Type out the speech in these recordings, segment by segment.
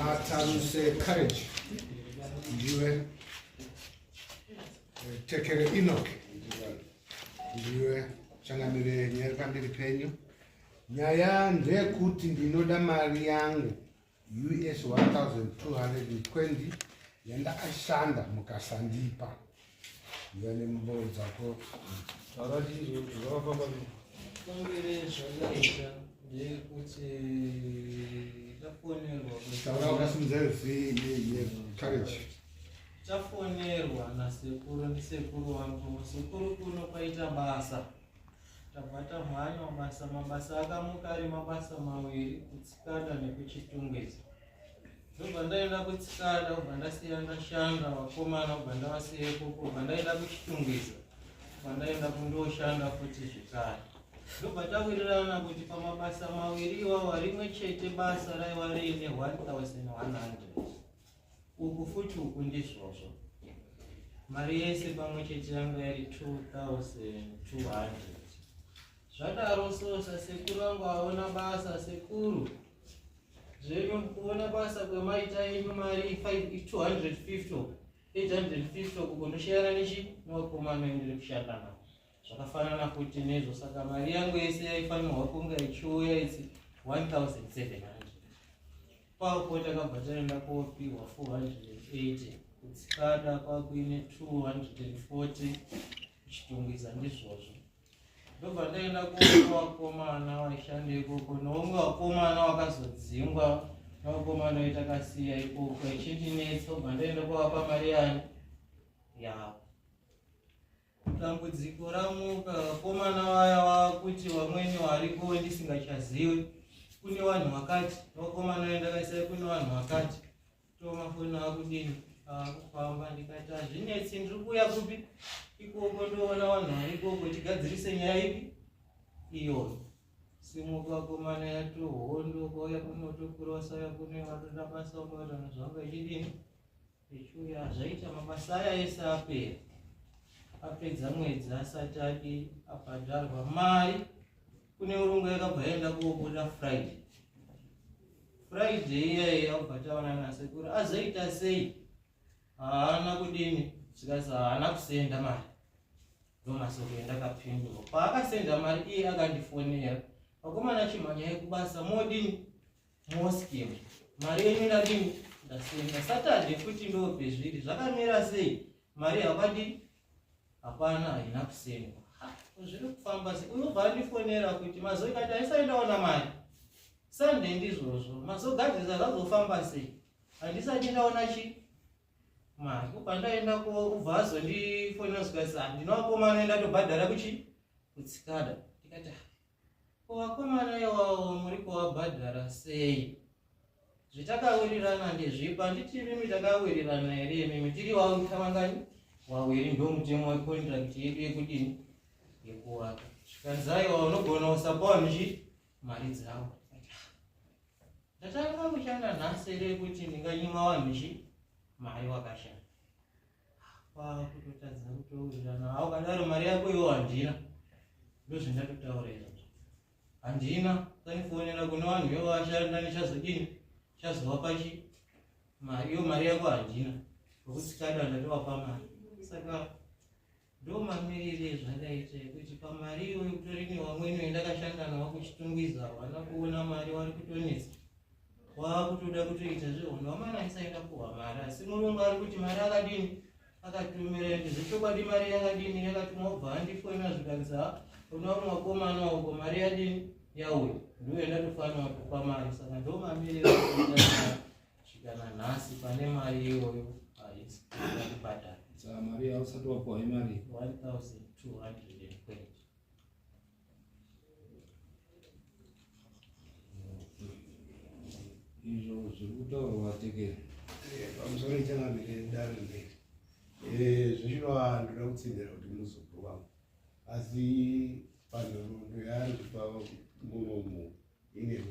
Mataruse Courage ndiwe, Tekere Enoch ndiwe. Changamire, nyaya iri pamberi penyu, nyaya ndeyekuti ndinoda mari yangu US 1220 yandakashanda mukasandipa. Ndiva nemboro dzako. Taura ndizvo zvakafamba. Fambire zvakaita ndeyekuti tafonerwa. Taura wakasimudza yecourage. Tafonerwa nasekuru, ndisekuru wangu. Sekuru, kuno kwaita basa. Tabva tamhanya mabasa. Mabasa akamuka ari mabasa mawiri, kuTsikada nekuChitungwiza. Ndobva ndaenda kuTsikada, ubva ndasiya ndashanda vakomana, ubva ndavasiya ikoko, ubva ndaenda kuChitungwiza, ubva ndaenda kundoshanda futi zvekare. Ndobva tawirirana kuti pamabasa mawiri iwawa, rimwe chete basa raiva riine 1100, uku futi uku ndizvozvo. Mari yese pamwe chete yanga iri 2200. Zvadaro so, sasekuru vangu aona basa, sekuru, zvenyu kuona basa kwemaita yenyu mari 250, 850 uku kundoshayana nechi nevakomana endiri kushanda navo, zvakafanana futi nezvo. Saka mari yangu yese yaifanirwa kunge ichiuya itsi 1700. Papo takabva taenda kopiwa 480 kuTsikada, kwakuine 240 kuChitungwiza ndizvozvo. Ndobva ndaenda kuona vakomana vaishanda ikoko, noumwe vakomana wakazodzingwa navakomana vaitakasiya ikoko ichindinetsa. Ubva ndaenda kuvapa mari yani yavo. Dambudziko ramuka, vakomana vaya vakuti vamweni variko ndisingachazivi, kune vanhu vakati vakomana vendakaisai, kune vanhu vakati tomafoni akudini akufamba. Ndikati hazvinetsi, ndiri kuuya kupi ikoko, ndoona vanhu vari ikoko, tigadzirise nyaya ipi iyoyo. Simuka vakomana, yatohondo, kwauya kunotokurosa kune vatoda basa, unovatana zvanga ichidini ichiuya. Zvaita mabasa aya ese apera, apedza mwedzi asati adi abhadharwa mari. Kune urungu yakabva yaenda kobuda Friday. Friday iyayi yakubva taona nasekuru azoita sei, haana kudini, zvikanzi haana kusenda mari. Ndomasoko endakapindurwa. Paakasenda mari iye akandifonera, vakomana, chimhanyai kubasa, modini moscheme, mari yenyu ndadini ndasenda. Saturday futi ndopezviri, zvakamira sei, mari hapadii, hapana, haina kusendwa. Zviri kufamba sei? Unobva andifonera kuti mazoikati haisai ndaona mari. Sunday ndizvozvo, mazogadzirisa, zvazofamba sei, handisati ndaona chi mari. Kubva ndaenda ubva azondifonera zvikanzi ndinovakomana ndatobhadhara kuchi kuTsikada. Ndikati ko vakomana iwawo muri kuvabhadhara sei? Zvitakawirirana ndezvipi? Handiti imimi takawirirana here? Imimi tiri vangani? Wawiri. Ndo mutemo wecontract yedu yekudini, yekuwaka. Zvikanzi aiwa, unogona usapa vanhu chi mari dzavo. Ndatanga kushanda nhasi here kuti ndinganyima vanhu chi mari wakashanda? Kwakutotadza kutowirirana. Aukadaro mari yako iwo handina, ndozvendatotaura izvozvo, handina. Kanifonera kune vanhu ivo vashanda, ndichazodini, chazovapa chi mari iyo, mari yako handina, nokusikada ndatovapa mari. Saka ndo mamirire ezvakaita ekuti pamari iyoyo kutori nevamweni vendakashanda navo kuChitungwiza, havana kuona mari, vari kutonetsa, wakutoda kutoita zvehondo. Vamana aisaenda kuhwa mari, asi murungu ari kuti mari akadini, akatumira. Ende zvechokwadi mari yakadini, yakatumwa. Ubva andifonera zvikanzi ha, una uri makomana uko, mari yadini, yauya, ndiyo ndatofanira kupa mari. Saka ndo mamirire svika nanhasi, pane mari iyoyo haisi kubhadhara. Saka mari yausati wapuwa imari 1220. Izvo zviri kutaurwa, Tekere. Pamusoro, ichangamire dare mberi, zvichirova ndoda kutsinhira kuti muzukuru wangu, asi panhoroondo yaari kupa munomu ine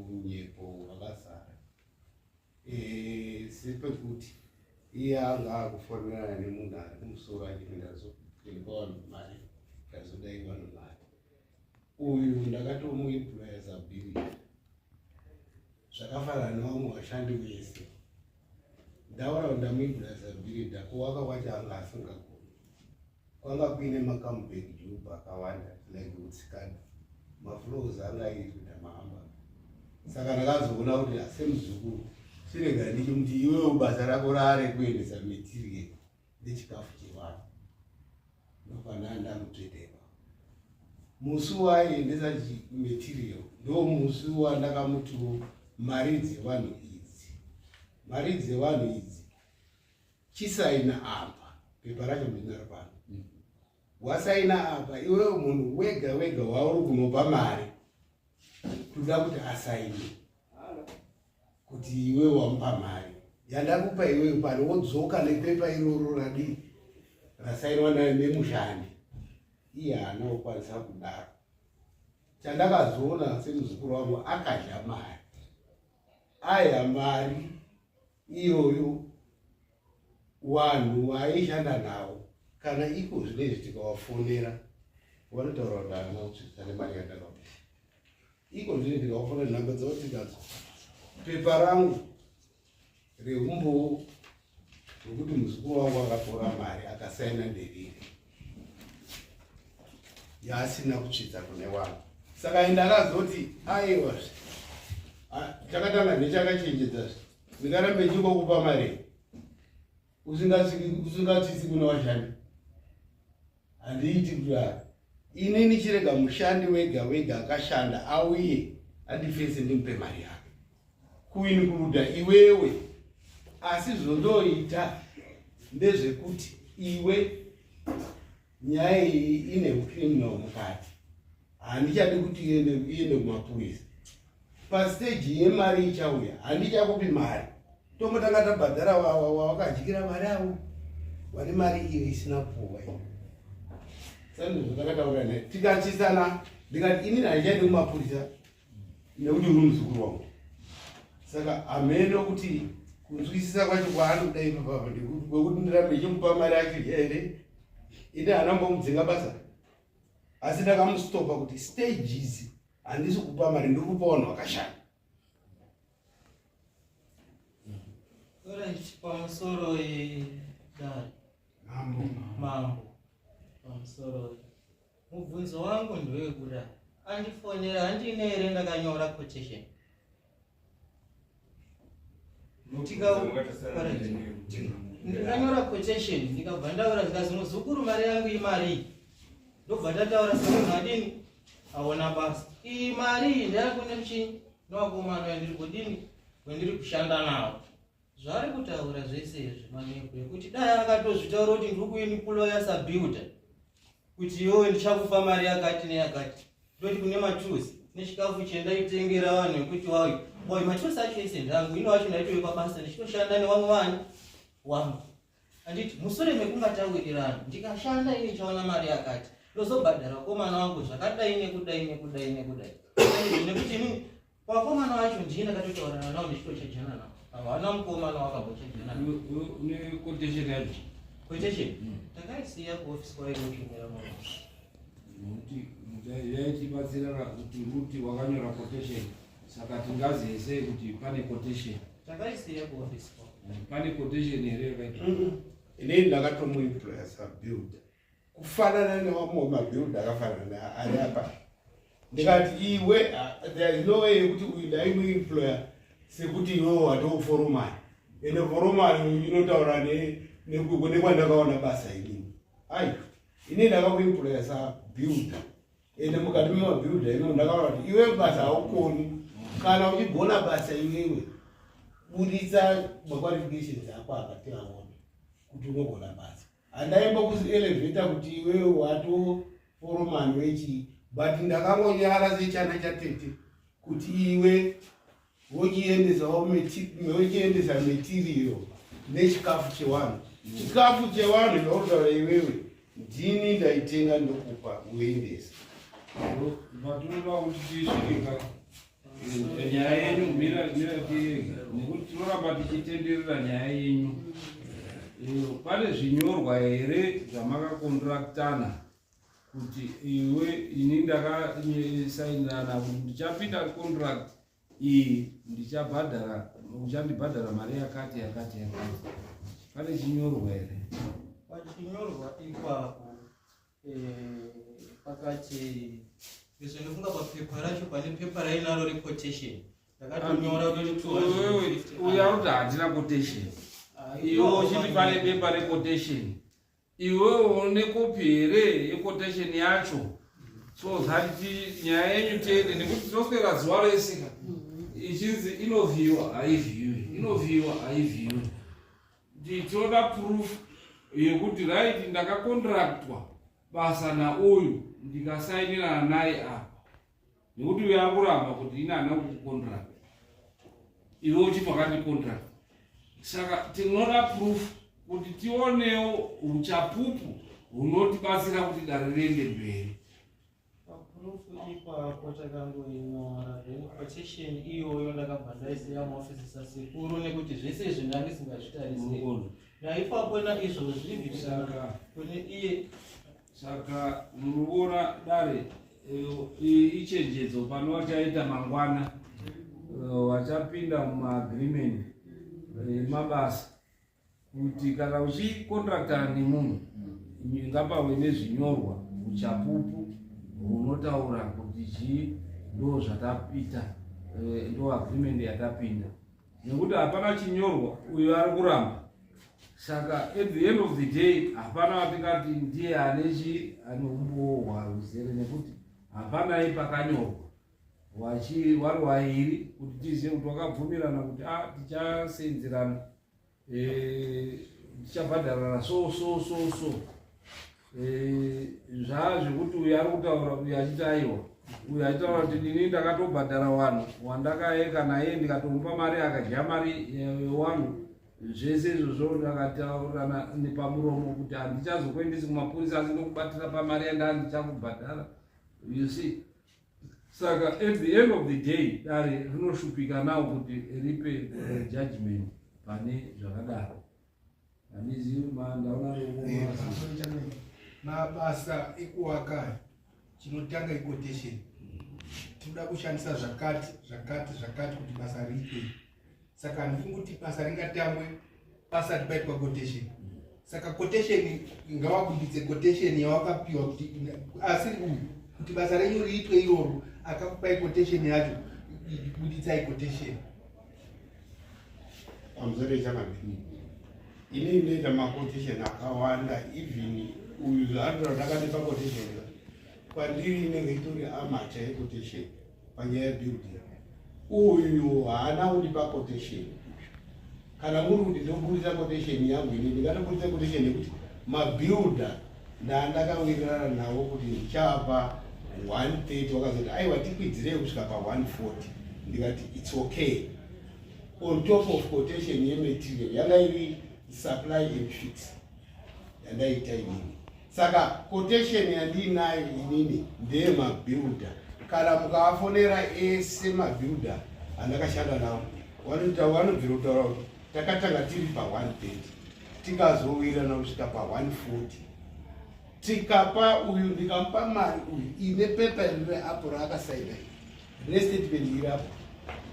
unyepo hwakazara, sepekuti iye anga akufonerana nemunhu ari kumusoro achiti ndazopa vanhu mari, ndazodai vanhu mari. Uyu ndakatomuemploya sabhiri. Zvakafanana nevamwe vashandi vese. Ndaona kuti ndamuibhurasa bhiridha kuwaka kwacho anga asingagoni. Kwanga kuine macomeback job akawanda like kutsikana. Maflows anga aiita mahamba. Saka ndakazoona kuti asemuzukuru chirega ndichimuti iwewo basa rako raare kuendesa material nechikafu chevanhu. Ndopanaa ndamutsvedera. Musi waaiendesa material ndo musi wandakamutiwo mari dzevanhu idzi. Mari dzevanhu idzi chisaina apa pepa racho ndinaro pano. Wasaina apa iwewe munhu wega wega wauri kunopa mari toda kuti asaine kuti iwe wamupa mari yandakupa iwewe pano wodzoka nepepa iroro radii rasainwa nemushandi iye haana kukwanisa kudaro chandakazoona semuzukuru wangu akadya mari aya mari iyoyo vanhu vaaishanda navo kana iko zvinezvi tikawafonera vanotaura kuti haana kusvitsa nemari yandakapa iko zvine ndikawafonera nhamba dzavo tinadzo pepa rangu reumbowo rwekuti muzukuru wangu akatora mari akasaina nderiri yaasina kutsvidza kune wangu saka ndakazoti aiwa chakatanga nechakachenjedzazve ndingarambe ndichingokupa mari usingatsitsi kune vashandi handiiti kudaro inini chirega mushandi wega wega akashanda auye andifese ndimupe mari yake kuinkluda iwewe asi zvondoita ndezvekuti iwe nyaya iyi ine ucriminal mukati handichadi kuti iende kumapurisa pasteji yemari ichauya handichakupi mari tombotanga tabhadhara wawakadyira mari avo vane mari iyo isina kupuwa iyo sandizvo takataura naye tikachisana ndikati inini handichaendi kumapurisa nekuti uri muzukuru wangu saka hameno kuti kunzwisisa kwacho kwaanoda ipapapa kwekuti ndirambe ndichimupa mari yacho here ini haana mbomudzinga basa asi ndakamustopa kuti stages handisi kupa mari ndiri kupa vanhu vakashanda pamusoro dare mambo pamusoro mubvunzo wangu ndewekudai andifonera handine here ndakanyora quotation Ndakanyora quotation ndikabva ndaura zikazi muzukuru mari yangu imari ndobva ndataura semunhu adini aona basa iyi mari iyi ndeyangu nekuchini nevakomana wendiri kudini wendiri kushanda nawo zvaari kutaura zvese izvi manyepo ekuti dai akatozvitaura kuti ndiri kuiniploya sabuilder kuti iwewe ndichakupa mari yakati neyakati ndoti kune matusi nechikafu chendaitengera vanhu ekuti wauye boy matusi acho ese ndangu ino wacho ndaitove pabasa ndichitoshanda nevamwe vani wangu anditi musure mekunga tawirirana ndikashanda ini chaona mari yakati ndozobhadhara vakomana wangu zvakadai nekudai nekudai nekudai nekuti inini Vakomana vacho ndiye ndakatotaurana navo ndichitochajana navo. Havana mukomana wakambochajana navo. Une quotation yacho? Quotation? Takaisiya kuofisi kwayo inotumira mama. Nokuti yaitibatsira kuti Ruti wakanyora quotation saka tingazive sei kuti pane quotation? Takaisiya kuofisi kwayo. Pane quotation here yakaitwa? Inini ndakatomuemploya sabuilder. Kufanana nevamwe mabuilder akafanana ari apa. Ndikati iwe there is no way yekuti uyu ndaimuemploya sekuti iwewe watouforomani. Ende foromani inotaura nekwandakaona basa inini. Ai, ini ndakakuemploya sabuilder. Ende mukati memabuilder imo ndakaona kuti iwe basa haukoni. Kana uchigona basa iwewe buditsa maqualifications ako apa tiaone kuti unogona basa. Handaimbo kuzi elevator kuti iwewe wato foromani wechii but ndakangonyara sechana chatete kuti iwe wochiendesa material nechikafu chevanhu chikafu chevanhu chaurikutaura iwewe ndini ndaitenga ndokupa uendesa Patinoda kuti tisvike ka nyaya yenyu mira mira tiyege nekuti tinoramba tichitenderera nyaya yenyu. Pane zvinyorwa here zvamakakontraktana kuti iwe ini ndakasainirana kuti ndichapinda contract Iyi ndichabhadhara, uchandibhadhara mari yakati yakati yakati. Pane chinyorwa here? Pachinyorwa ipapo pakati izvo ndofunga papepa racho pane pepa rainaro requotation ndakatonyora kuti 250. Uya kuti handina quotation. Iwe uchiti pane pepa requotation. Iwewe une kopi here yequotation yacho? So that nyaya yenyu tiende, nekuti tinoswera zuva rese ka ichinzi inovhiyiwa haivhiyiwi, inovhiyiwa haivhiyiwi. Tinoda proof yekuti right, ndakakontraktwa basa nauyu, ndikasainirana naye apa, nekuti uyo ari kuramba kuti ini handina kukucontract, iwe uchiti wakandicontract. Saka tinoda proof kuti tionewo uchapupu hunotibatsira kuti dare riende mberi. Paproof ipapo takangoinyora, then quotation iyoyo ndakabva ndaisiya muofisi sasekuru, nekuti zvese izvi ndandisingazvitarisiri naipapo naizvozvi Saka kune iye. Saka munoona dare, iyi ichenjedzo pano vachaita mangwana, vachapinda mumaagreement emabasa, kuti kana uchikontraktana nemunhu ngapave nezvinyorwa, uchapupu hunotaura kuti chii, ndo zvatapita, ndo agreement yatapinda, nekuti hapana chinyorwa, uyo ari kuramba. Saka at the end of the day hapana watingati ndiye ane chi ane umbowo hwaruzere, nekuti hapanai pakanyorwa wari wairi kuti tizive kuti wakabvumirana kuti a tichasenzerana, tichabhadharana so so so so. Zvaa zvekuti uyu ari kutaura, uyu achiti aiwa, uyu achitaura kuti nini ndakatobhadhara vanhu wandakaeka naye, ndikatomupa mari, akadya mari yewanhu. Zvese izvozvo ndakataurana nepamuromo kuti handichazokuendesi kumapurisa, asi ndokubatira pamari yandaa ndichakubhadhara, you see. Saka at the end of the day dare rinoshupika nawo kuti ripe judgment pane zvakadaro. Handizivi, ndaona. Mabasa ekuwaka, chinotanga iquotation. Tinoda kushandisa zvakati zvakati zvakati kuti basa riitwe. Saka handifungi kuti basa ringatangwe pasati paitwa quotation. Saka quotation, ngawabuditse quotation yawakapiwa kuti asi uyu, kuti basa renyu riitwe iroro, akakupai quotation yacho, buditsai quotation. Pamusoro chakadini, ini ndinoita maquotation akawanda. Even uyu zvaanotaura ndakandipa quotation, kwandiri inenge itori amacha yequotation panyaya yebuilding. Uyu haana kundipa quotation. Kana muri kuti ndobudisa quotation yangu, ini ndingatobudisa quotation yekuti mabuilder ndandakawirirana navo kuti ndichava 130, wakazoti aiwa, tikwidzirei kusvika pa140, ndikati it's okay, on top of quotation yematerial yanga iri supply and fix yandaita inini. Saka quotation yandiinayo inini ndeyemabuilder. Kana mukaafonera ese mabuilder andakashanda nawo, vanobvira kutaura kuti takatanga tiri pa130, tikazowirirana kusvika pa140, tikapa uyu, ndikamupa mari uyu ine pepa riri apo raakasaina, rine statement iri apo.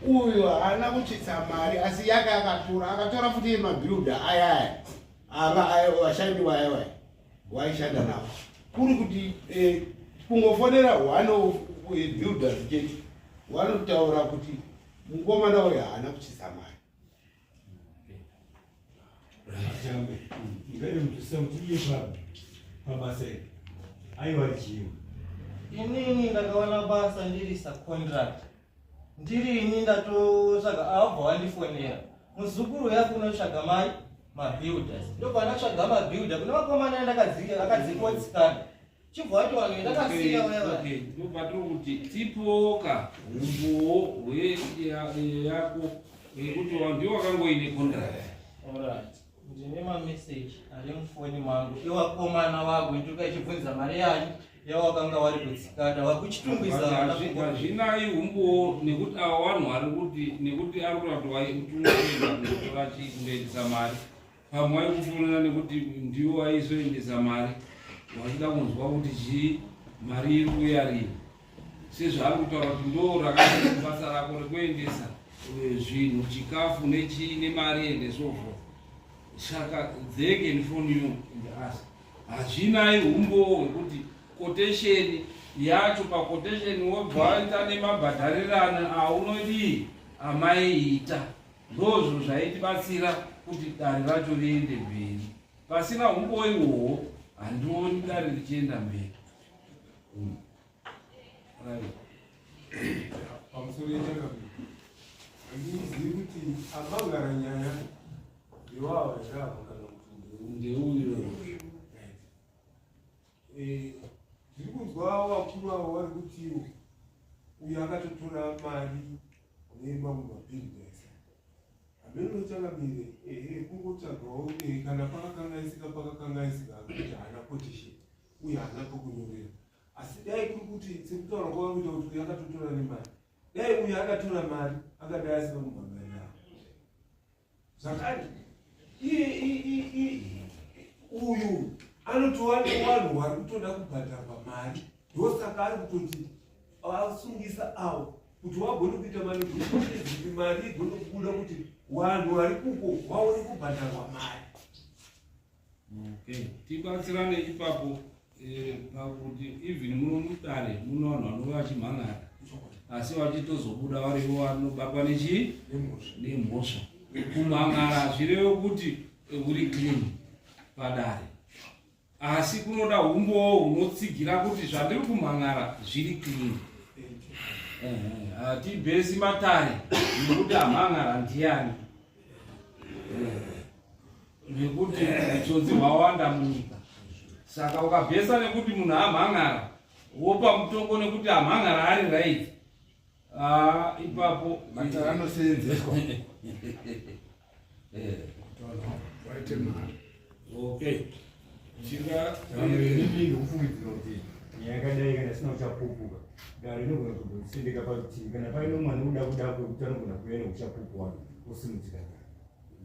Uyu haana kutsvitsa mari, asi yake akatora, akatora futi yemabuilder ayaya anga vashandi vaya waishanda navo. Kuri kuti kungofonera one of builders chete, vanotaura kuti mukomana uyu haana kuchisa mari. Chambe, ngade mutuse kuti iye pabasa iri aiwa chiwo. Inini ndakawana basa ndiri sacontract, ndiri ini ndatotsvaga, abva wandifonera muzukuru yako unotsvaga mari mabuilders, ndobva ndatsvaga mabuilder kune vakomana akadzikotsikana, chibva wati vanhu ndakasiya wewe. Okay, ndopatiri kuti tipoka umbowo yako yekuti ndiwo wakangoine contract. Alright, ndine mameseji ari mufoni mangu ewakomana wako ndikuka ichibvunza mari yanyu yawakanga wari kutsikata wakuchitumbisa. Hazvinai umbowo, nekuti ava vanhu vari kuti, nekuti ari kuda kuti waiutungaenda kundotora kundoendesa mari, pamwe waikufonera nekuti ndiwo waizoendesa mari, wachida kunzwa kuti chii, mari iri kuuya rini. Sezvaari kutaura kuti ndo rakaita basa rako rekuendesa eh, zvinhu, chikafu nechii nemari and so forth. Saka they can phone you and ask. Hazvinai humbowo hwekuti quotation yacho paquotation wobva waita nemabhadharirano aunodii amaiita. Ndozvo zvaitibatsira kuti dare racho riende mberi. Pasina humbowo ihwohwo handioni dare richienda mberi. Right. Pamusoro yechakabiri handizivi kuti amangara nyaya ndewava here ava kana kuti ndeuyo. Eh, ndiri kunzwa vakuru avo vari kutiwo uyo akatotora mari nemamwe mabhiridhasi hameno changamire ehe kungotsvagawo eh, kana pakakanganisika pakakanganisika kuti haana quotation uye haana pokunyorera asi dai kuri kuti sekutaura kwavari kuita kuti uyu akatotora nemari dai uyu akatora mari akadai asina kumhangarira zvakare uyu anotova nevanhu vari kutoda kubhadharwa mari ndosaka ari kutoti asungisa avo kuti wagone kuita manegoshiati mari igone kubuda kuti vanhu vari kuko vaone kubhadharwa mari. Okay. Tibatsirane ipapo eh, pakuti even muno mudare muno vanhu vanova vachimhan'ara asi vachitozobuda varivo vanobatwa nechii nemhosva. Kumhan'ara hazvirevo kuti eh, uri clean padare asi kunoda humbowo hunotsigira kuti zvandiri kumhan'ara zviri clean. Hatibhesi matare nekuti amhan'ara ndiyani nekuti utsotsi hwawanda munyika saka ukabhesa nekuti munhu amhan'ara wopa mutongo nekuti amhan'ara ari right ah, ipapo matare anoseenzeswa eh. waite mari. Okay, chinga inini ndikufungidzira kuti nyaya yakadai kana isina uchapupuka dare inogona kutombosendeka parutivi kana paine umwe anoda kuda kwekuti anogona kuuya neuchapupu wake osimudzira nyaya.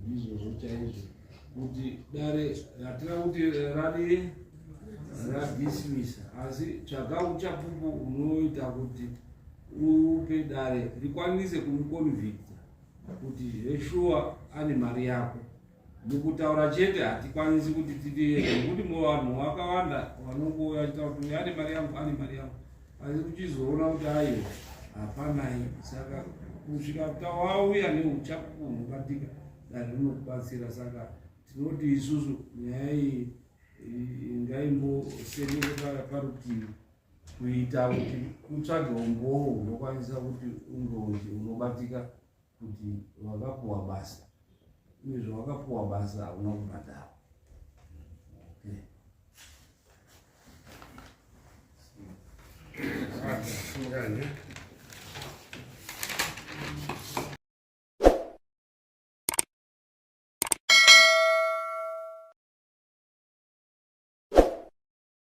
Ndizvozvo chaizvo kuti dare hatina kuti radi radismisa asi tsvaga uchapupu unoita kuti upe dare rikwanise kumuconvicta kuti zveshuwa ane mari yako. Mukutaura chete hatikwanisi kuti titi nekuti muvanhu vakawanda vanongouya vachitaura kuti ane mari yangu ane mari yangu asi uchizoona kuti aiwa hapanai. Saka kusvika tawauya neuchapupu hunobatika dare rinokubatsira. Saka tinoti isusu nyaya iyi ngaimboseneke parutivi kuita kuti kutsvage umbowo hunokwanisa kuti unge unobatika kuti wakapuwa basa uyezve wakapuwa basa hauna kubhadharwa. Okay. Mukanya.